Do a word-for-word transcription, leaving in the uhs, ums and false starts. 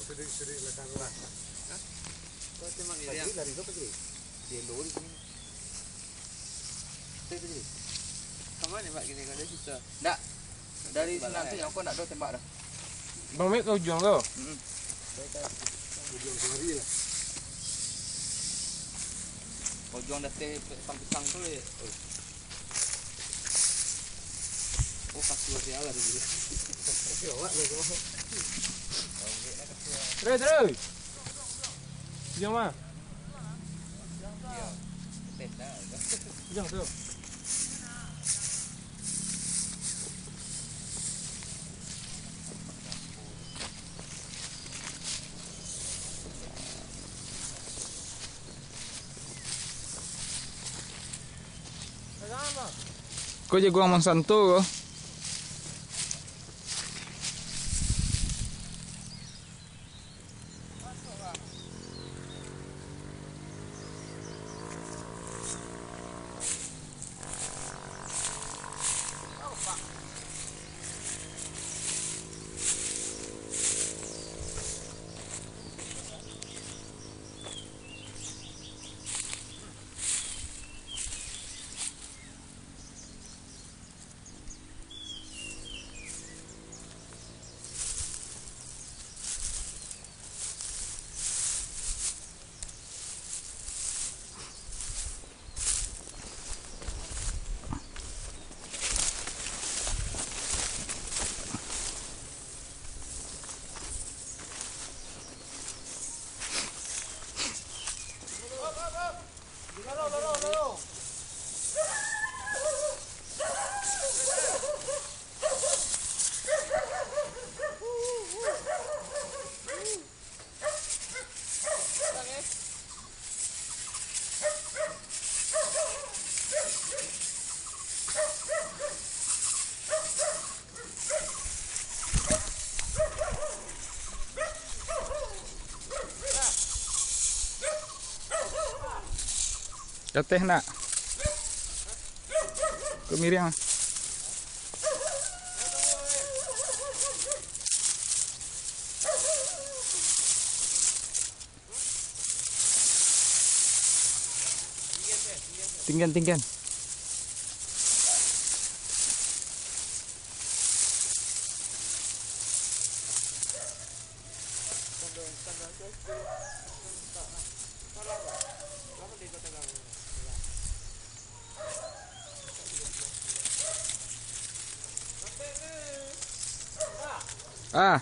Sudah, sudah, lah, taruh lah. Hah? Kau tembak dia? Tadi lari kau pergi. Dia lori sini. Tadi, tadi. Kemana, Pak, gini, kalau dia susah? Ndak. Dari sinan tu, yang kau ndak ada tembak dah. Bang Mek ke ujung tu? Hmm. Ujung tu lari lah. Ujung dah teh pisang-pisang tu, eh. Oh. Oh, kasua sialan dulu. Kasua awak lah tu. Terus, terus. Ujung mah. Ujung tu. Ko jaguang Monsanto ko. Kateh nak. Kok miring ah. Tinggan, tinggan. Ah.